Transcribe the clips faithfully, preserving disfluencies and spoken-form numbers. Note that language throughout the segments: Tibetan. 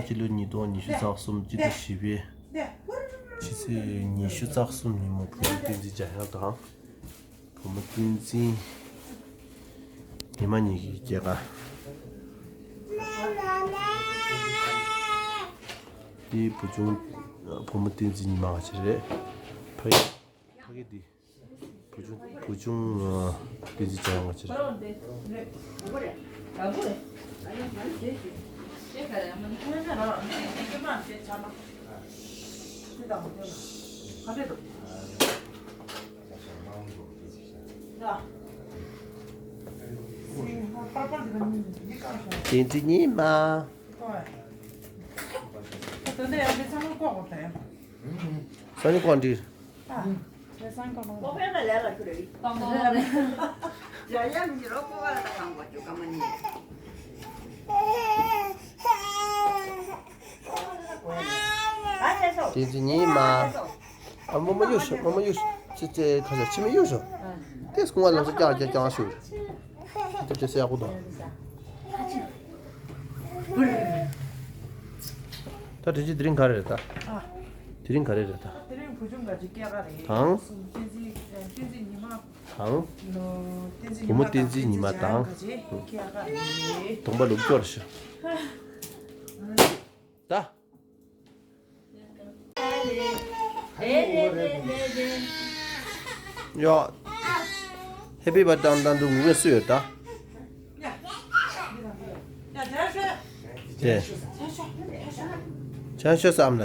སྤྱི་ལོ་ཉིས་སྟོང་ཉི་ཤུ་རྩ་གསུམ་སྤྱི་ཟླ་བཞི་པའི་ཕྱི་ཚེས་ཉི་ཤུ་རྩ་གསུམ་ཉིན་མོ་བུ་མོ་བསྟན་འཛིན་འཇམ་དབྱངས་དང་། བུ་མོ་བསྟན་འཛིན་ཉི་མ་གཉིས་ཀྱི་སྐྱེས་སྐར། འདི་བུ་ཆུང་བུ་མོ་བསྟན་འཛིན་ཉི་མ་ང་ཅི་རེད། ཕ་གི་ཕ་གི་འདི། བུ་ཆུང་བུ་ཆུང་ཨ། བསྟན་འཛིན་འཇམ་དབྱངས་ང་ཅི་རེད། བསྟན་འཛིན་ཉི་མ། སང་ཉིན་ཀོང་འདྲི། བསྟན་འཛིན་ཉི་མ། ཨ་མ་མ་གཡུག་ཤོག་མ་མ་གཡུག་ཤོག་ཅི་ཅི་ཁ་ཤ་ཕྱི་མི་གཡུག་ཤོག་དེ་སྐུ་ངལ་ལམ་སང་རྐྱང་རྐྱང་རྐྱང་ཤོག་ཅི་ཅི་སེ་ཡག་པོ་དང་། ད་དྲིན་ཆེན་དེ་རིང་ག་རེ་རེད་ད། ཨ། དེ་རིང་ག་རེ་རེད་ད། དེ་རིང་བུ་ཆུང་ག་ཅིག་སྐྱེས་སྐར་རེད། དང་། བསྟན་འཛིན་བསྟན་འཛིན་ཉི་མ། དང་། བསྟན་འཛིན་བུ་མོ་བསྟན་འཛིན་ཉི་མ་དང་། ག་ཅིག་སྐྱེས་སྐར་རེད། དང་པོ་ལུག་སྐྱོར་ཤོག་ད། ཡོ། ཧེ་པི་བར་ཐ་ཌེ་དང་དུ་ངུ་བས་སུ་ཡོད་ད། དེ། ཅང་ཤོ་སམ་ལ།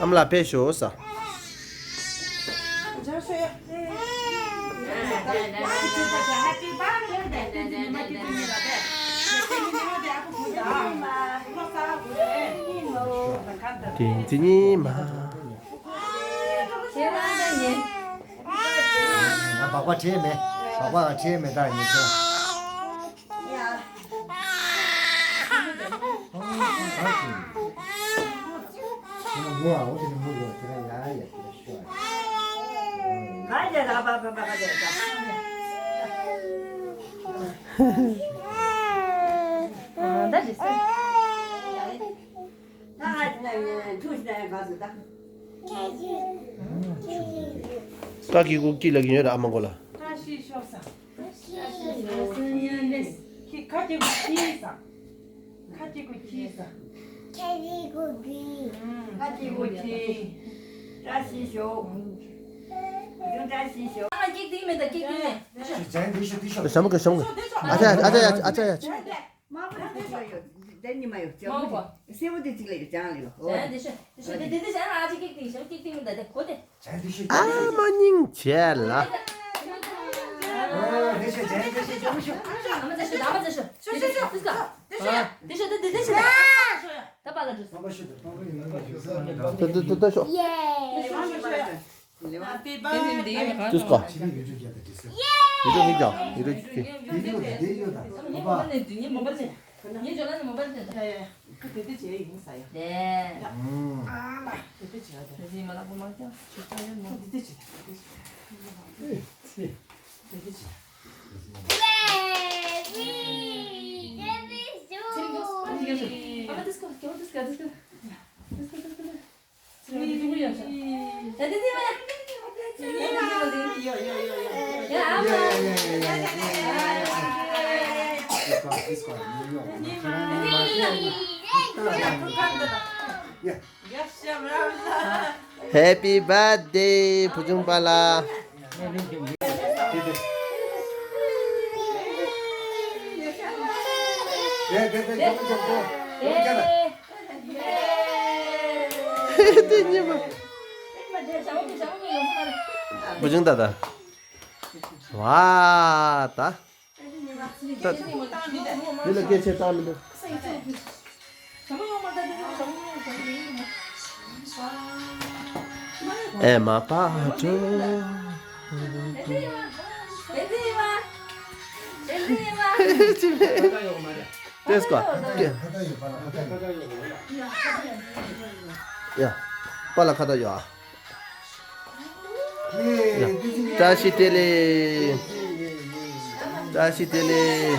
ཨམ་ལ་ཕེ་ཤོ་ས། བསྟན་འཛིན་ཉི་མ། ང་སྦག་སྦག་བྲིས་མེད། སྦག་སྦག་བྲིས་མེད་ད་ཉི་ཤོ། ད་ཀི་ཀུ་ཀི་ལ་གི་ཡོད་ར་ཨ་མ་མགོ་ལ། ཁ་ཤས་ཤོར་ས། ཁ་ཤས་ཤོར་ས། ཁ་ཤས་ཤོར་ས། ཁ་ཅིག་གུ་ཁྱི་ས། ཁ་ཅིག་གུ་ཁྱི། ཁ་ཅིག་གུ་ཁྱི། བཀྲ་ཤིས་ཤོག་བཀྲ་ཤིས་ཤོག་ཨ་ཀིག་དེ་མེད་ད་ཀིག་དེ་མེད། ཞང་གི་ཞང་གི་ཨ་ཅག་ཨ་ཅག་ཨ་ཅག་ཨ་ཅག་མ་པ་དེ་ཤོག་ཡོད། དེ་ཉི་མ་ཡོད། ཅག་མ་པ་སེ་བོ་དེ་ཅིག་ལ་ཡོད། ཅང་ལི་ལོ། ཞང་དེ་ཤོག་དེ་ཤོག་དེ་དེ་དེ་ཞང་ཨ་ཅག་ཀིག་དེ་ཤོག་ཀིག་དེ་མེད་ད་དེ་གོ་དེ། ཨ་མ་སྙིང་རྗེ་ལ། ཏུས་ཀ། ཡུ་ཏུ་ཧི་ཀྱང་ཡུ་ཏུ་ཧི། ངའི་ཇོ་ལ་ནི་མོ་བལ་ཏེ། ཡ་ཡ་ཡ། ཁ་དེ་དེ་ཅི་ལ་ཡོད། ཅང་ལི་ལོ། ཨ་མ་ཅག་ཞུ་དང་། ཞུ་ཞུ་ཞུ། དེ་དེ་ཞུ་དང་། ཨ་མ་ཅག་ཞུ་དང་། ཞུ་ཞུ་ཞུ། དེ་དེ་ཞུ་དང་། ཨ་མ་ཅག་ཞུ་དང་། ཞུ་ཞུ་ཞུ། དེ་དེ་ཞུ་དང་། ཨ་མ་ཅག་ཞུ་དང་། ཞུ་ཞུ་ཞུ། དེ་དེ་ཞུ་དང་། ཨ་མ་ཅག་ཞུ་དང་། ཞུ་ཞུ་ཞུ། ཡ་ཡ་ཡ། ཁ་དེ་དེ་བྱས་ཡིན་ས་ཡ། ལེ། ཡ། ཨ་ལ། དེ་དེ་བྱས་ཡ། དེ་དེ་མ་ལ་གོ་མ་ཀྱང་ཞུ་ཅང་ཡོད་མོ། དེ་དེ་བྱས། དེ་དེ་བྱས། དེ་དེ་བྱས། Happy birthday བུ་ཆུང་པཱ་ལགས། དེ་ཉིན་མ། བུ་ཆུང་ད་ད། ཝ་ད། ད། འདི་ལ་སྐད་ཆ་བཏང་མི་འདུག་ཨེ་མ་པ་ཅོ། ཏེས་ཀ། ཡ། པཱ་ལགས་ཁ་བཏགས་ཡོད་ཨ། བཀྲ་ཤིས་བདེ་ལེགས། བཀྲ་ཤིས་བདེ་ལེགས།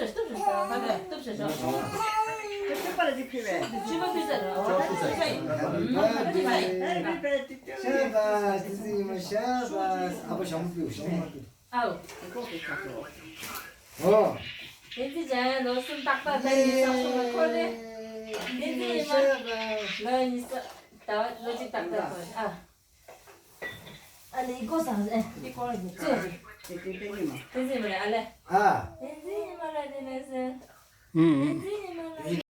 ཤ་བ་ཏི་ཙི་ཡིན་མ་ཤ་བ། ཨ་ཕ་ཞང་མོ་ཕུལ་ཞང་མོ་ཕུལ། ཨའོ། ཨོ། ཏི་ཙི་ཅན་ལོ་གསུམ་ཏག་ཏག་ད་ཡིན་ས་སོང་ན་ཁོ་རེ། ཏི་ཙི་ཡིན་མ་ལ་ཡིན་ས་ད་ལོ་གཅིག་ཏག་ཏག་ཁོ་རེ་ཨ། ཨ་ལེ་ཀོ་ས་ཨེ་ཏི་ཀོ་ལ་ཡིན་ཙི་ཙི་ཏི་ཙི་ཡིན་མ་ལ་ཨ་ལེ། ཨ། ཏི་ཙི་ཡིན་མ་ལ་ཡིན་ས། ཨུམ། ཏི་ཙི་ཡིན་མ་ལ་ཡིན།